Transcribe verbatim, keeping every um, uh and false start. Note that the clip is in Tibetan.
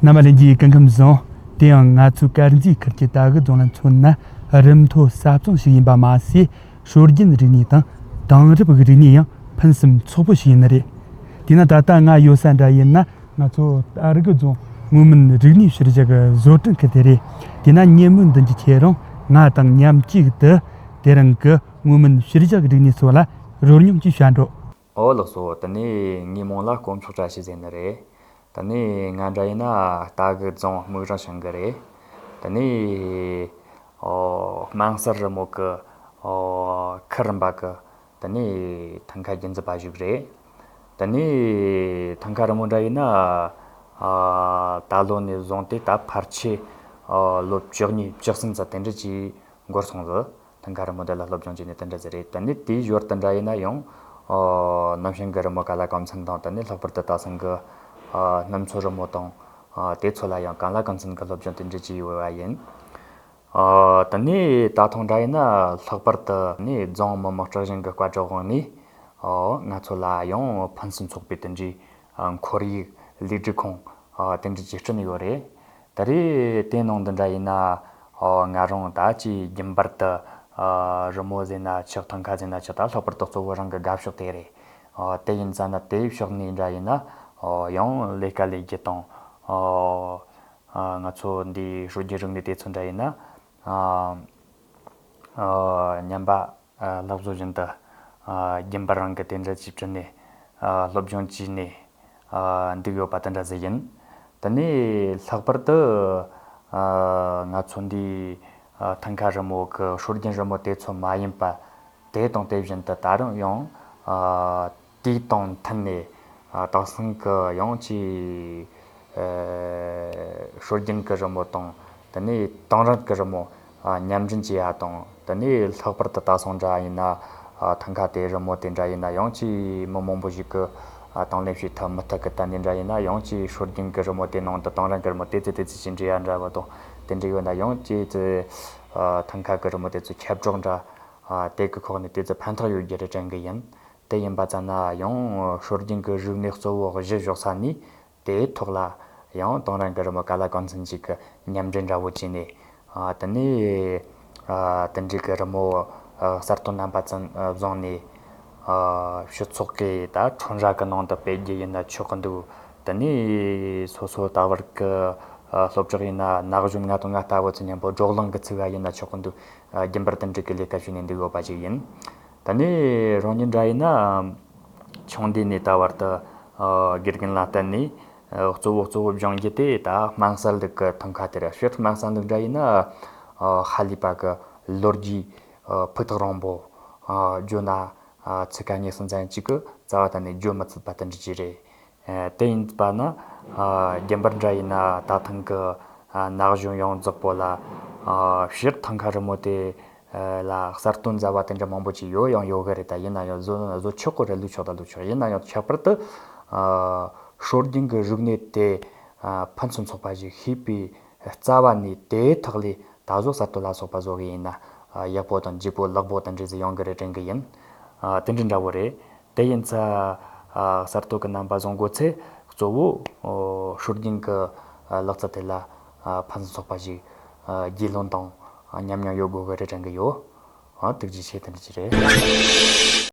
རྣམ་པ་ལྷན་རྒྱས་སྐུ་ཁམས་བཟང་། དེ་ཡང་ང་ཚོའི་དཀར་མཛེས་ཁུལ་གྱི་དྭགས་རྫོང་ལ་མཚོན་ན། རི་མཐོ་ས་གཙང་ཞིག་ཡིན་པ་མ་ཟད། སྲོལ་རྒྱུན་རིག་གནས་དང་དེང་རབས་ཀྱི་རིག་གནས་ཡང་ཕུན་སུམ་ཚོགས་པོ་ཞིག་ཡིན་ནི་རེད། དེས་ན་ད་ལྟ་ང་ཡོད་ས་འདྲ་ཡིན་ན། ང་ཚོ་དྭགས་རྫོང་མངོན་མིན་རིག་གནས་ཕྱི་རྒྱལ་གྱི་བཟོ་སྐྲུན་ཁུལ་དེ་རེད། དེས་ན་ཉིན་མོའི་མདུན་གྱི་ཁྱེད་རང་ང་དང་མཉམ་གཅིག་ཏུ་དེ་རིང་གི་མངོན་མིན་ཕྱི་རྒྱལ་གྱི་རིག་གནས་སོགས་ལ་རོལ་མྱོང་ཅིག་བྱ་འགྲོ། ཨོ་ལགས་སོ། དེ་ནས་ངའི་མིང་ལ་དཀོན་མཆོག་བཀྲ་ཤིས་ཟེར་ནི་རེད། དེ་ནས་ང་འདྲ་ཡིན་ན་དྭགས་རྫོང་སྨུག་རིང་ཞིང་གི་རེད། དེ་ནས་ཨོ་དམངས་སྲོལ་རི་མོ་གི་ཨོ་ཁུལ་རིམ་པ་གི་དེ་ནས་ཐང་ཀ་རྒྱུན་འཛིན་པ་ཞིག་རེད། དེ་ནས་ཐང་ཀ་རི་མོ་འདྲ་ཡིན་ན་ཨ་ད་ལོ་ནས་བཟུང་སྟེ་ད་ཕལ་ཆེར་ཨོ་ལོ་བཅུ་གཉིས་བཅུ་གསུམ་ཙམ་དེ་འདྲ་ཅིག་འགོར་སོང་ཟིག། ཐང་ཀ་རི་མོ་འདི་ལ་སློབ་སྦྱོང་བྱས་ནས་དེ་འདྲ་ཟིག་རེད། དེ་ནས་དེའི་ཞོར་དུ་འདྲ་ཡིན་ན་ཡང་ཨོ་ནུབ་བྱང་གི་རི་མོ་ཀ་ལ་ཀོན་ཚན་དང་། དེ་ནས་ལྷག་པར་དུ་དེང་སང་གི་ཨ་སྣུམ་ཚོན་རི་མོ་དང་ཨ་དེ་ཚོ་ལ་ཡང་ཀ་ལ་ཀོན་ཚན་གི་སློབ་སྦྱོང་དེ་འདྲ་བྱས་ཡོད་པ་ཡིན། ཨ་དེ་ནས་ད་ཐེངས་འདྲ་ཡིན་ན་ལྷག་པར་དུ་ནས་རྫོང་མི་དམངས་སྲིད་གཞུང་གི་བཀའ་དྲིན་འོག་ནས་ཨོ་ང་ཚོ་ལ་ཡང་ཕུན་སུམ་ཚོགས་པའི་དེ་འདྲའི་ཨ་ཁོར་ཡུག་ལས་སྒྲིག་ཁང་ཨ་དེ་འདྲ་ཅིག་བསྐྲུན་ཡོད་རེད། ད་རེས་དེ་ནང་དུ་འདྲ་ཡིན་ན་ཨོ་ང་རང་ད་ཅིག་རྒྱུན་པར་དུ་ཨ་རི་མོ་ཟེར་ན་ཆོག། ཐང་ཀ་ཟེར་ན་ཆོག། ད་ལྷག་པར་དུ་གཙོ་བོ་རང་གི་དགའ་ཕྱོགས་དེ་རེད། ཨོ་དེ་ཡིན་ཙང་ན་དེའི་ཕྱོགས་ནས་འདྲ་ཡིན་ན་ཨོ་ཡང་ལས་ཀ་ལས་རྒྱུ་དང་ཨོ་ཨ་ང་ཚོ་འདི་སྲོལ་རྒྱུན་རིག་གནས་དེ་ཚོ་འདྲ་ཡིན་ན་ཨ་ཨ་ཉམས་པ་ཨ་ལག་བཟོ་བཞིན་དུ་ཨ་རྒྱུན་པར་རང་གི་དེ་འདྲ་ཅིག་བསྐྲུན་ནས་ཨ་སློབ་སྦྱོང་བྱས་ནས་ཨ་འདུག་ཡོད་པ་དེ་འདྲ་ཟིག་ཡིན། དེ་ནས་ལྷག་པར་དུ་ཨ་ང་ཚོ་འདི་ཨ་ཐང་ཀ་རི་མོ་གི་སྲོལ་རྒྱུན་རི་མོ་དེ་ཚོ་མ་ཡིན་པ་དེ་དང་དེ་བཞིན་དུ་ད་རུང་ཡང་ཨ་དུས་དང་མཐུན་ནས་ཨ་དེང་སང་གི་ཡང་ཅིག་ཨ་སྲོལ་རྒྱུན་གྱི་རི་མོ་དང་དེ་ནས་དེང་རབས་ཀྱི་རི་མོ་ཨ་མཉམ་འདྲེས་བྱེད་ཡ་དང་། དེ་ནས་ལྷག་པར་དུ་ད་སང་འདྲ་ཡིན་ན་ཨ་ཐང་ཀ་དེ་རི་མོ་དེ་འདྲ་ཡིན་ན་ཡང་ཅིག་མི་མང་པོ་ཞིག་གིས་ཨ་དང་ལེན་བྱེད་ཐུབ་མི་ཐུབ་ཀྱི་ད་ནི་འདྲ་ཡིན་ན། ཡང་ཅིག་སྲོལ་རྒྱུན་གྱི་རི་མོ་དེ་ནང་དུ་དེང་རབས་ཀྱི་རི་མོ་དེ་ཙི་དེ་ཙི་ཞིག་འདྲེས་ཡ་འདྲ་བ་དང་དེ་འདྲ་ཡོད་ན། ཡང་ཅིག་ཙི་ཨ་ཐང་ཀ་གི་རི་མོ་དེ་ཚོ་ཁྱབ་བསྒྲགས་འདྲ་ཨ་དེ་གི་ཁོག་ནས་དེ་ཙི་ཕན་ཐོགས་ཡོད་རྒྱུ་རེད་དྲན་གི་ཡིན། དེ་ཡིན་པ་ཙམ་ན་ཡང་སྲོལ་རྒྱུན་གྱི་རིག་གནས་གཙོ་བོ་གཞི་བཞག་ས་ནས་དེའི་ཐོག་ལ་ཡང་དེང་རབས་ཀྱི་རི་མོ་ཀ་ལ་ཀོན་ཚན་གཅིག་གི་མཉམ་འབྲེལ་འདྲ་བོ་བྱས་ནས་ཨ་དེ་ནས་ཨ་དེ་འདྲའི་གི་རི་མོ་ཨ་གསར་གཏོད་རྣམ་པ་ཙམ་ཨ་བཟུང་ནས་ཨ་སྤྱི་ཚོགས་ཀྱི་ད་ཁྲོམ་ར་གི་ནང་དུ་སྤེལ་རྒྱུ་ཡིན་ན་ཆོག་གི་འདུག། དེ་ནས་སོ་སོ་ད་བར་གྱི་ཨ་སློབ་གྲོགས་ཡིན་ན་ན་གཞོན་ང་དང་ང་ལྟ་བུ་ཚོ་མཉམ་པོ་བགྲོ་གླེང་གི་ཚུགས་པ་ཡིན་ན་ཆོག་གི་འདུག། ཨ་རྒྱུན་པར་དེ་འདྲའི་གི་ལས་ཀ་བྱས་ནས་འདུག་ཡོད་པ་ཞིག་ཡིན། ད་ནི་རང་ཉིད་འདྲ་ཡིན་ན་ཆུང་དུས་ནས་ད་བར་དུ་ཨ་དགེ་རྒན་ལ་བསྟེན་ནས་ཨ་གཙོ་བོ་གཙོ་བོ་སྦྱོང་རྒྱུ་དེ་ད་དམངས་སྲོལ་ལུགས་ཀྱི་ཐང་ཀ་དེ་རེད། སྤྱིར་དམངས་སྲོལ་ལུགས་འདྲ་ཡིན་ན་ཨ་ཧ་ལས་པ་གི་ལོ་རྒྱུས་ཨ་ཕུ་ཐག་རིང་པོ་ཨ་བརྗོད་ན་ཨ་ཚིག་ཀ་ཉི་ཤུ་ཙམ་ཅིག་གི་རྩ་བ་གཏན་ནས་བརྗོད་མི་ཚུགས་པ་དེ་འདྲ་ཅིག་རེད། ཨ་དེ་ཡིན་པ་ན་ཨ་རྒྱུན་པར་འདྲ་ཡིན་ན་ད་ཐེངས་ཀྱི་ཨ་ན་གཞོན་ཡོངས་རྫོགས་པོ་ལ་ཨ་སྤྱིར་ཐང་ཀ་རི་མོ་དེ་ཨ་ལ་གསར་གཏོད་མཛད་པ་དེ་འདྲ་མང་པོ་ཅིག་ཡོད་ཡང་ཡོད་གི་རེད། ད་ཡིན་ན་ཡང་བཟོ་བཟོ་ཆོག་གི་རེད། བླུགས་ཆོག་ད་བླུགས་ཆོག། ཡིན་ན་ཡང་ཁྱད་པར་དུ་ཨ་སྲོལ་རྒྱུན་གྱི་རིག་གནས་དེ་ཨ་ཕུན་སུམ་ཚོགས་པ་ཞིག་ཤེས་པའི་རྩ་བ་ནས་དེའི་ཐོག་ལས་ད་གཟོད་གསར་གཏོད་ལ་སོགས་པ་བཟོ་གི་ཡིན་ན་ཨ་ཡག་པོ་དང་ལྗིད་པོ་ལེགས་པོ་དང་འདྲ་ཟིག་ཡོང་གི་རེད་དྲན་གི་ཡིན། ཨ་དེ་འདྲ་འདྲ་བོ་རེད། དེ་ཡིན་ཙང་ཨ་གསར་གཏོད་ཀྱི་རྣམ་པ་བཟང་དགོས་ཚེ་གཙོ་བོ་ཨོ་སྲོལ་རྒྱུན་གྱི་ཨ་ལག་རྩལ་དེ་ལ་ཨ་ཕུན་སུམ་ཚོགས་པ་ཞིག་ཨ་རྒྱུས་ལོན་དང་ཨ་ཉམས་མྱོང་ཡོད་དགོས་གི་རེད་དྲན་གི་ཡོད། ཨ་ཐུགས་རྗེ་ཆེ། དེ་འདྲ་ཅིག་རེད།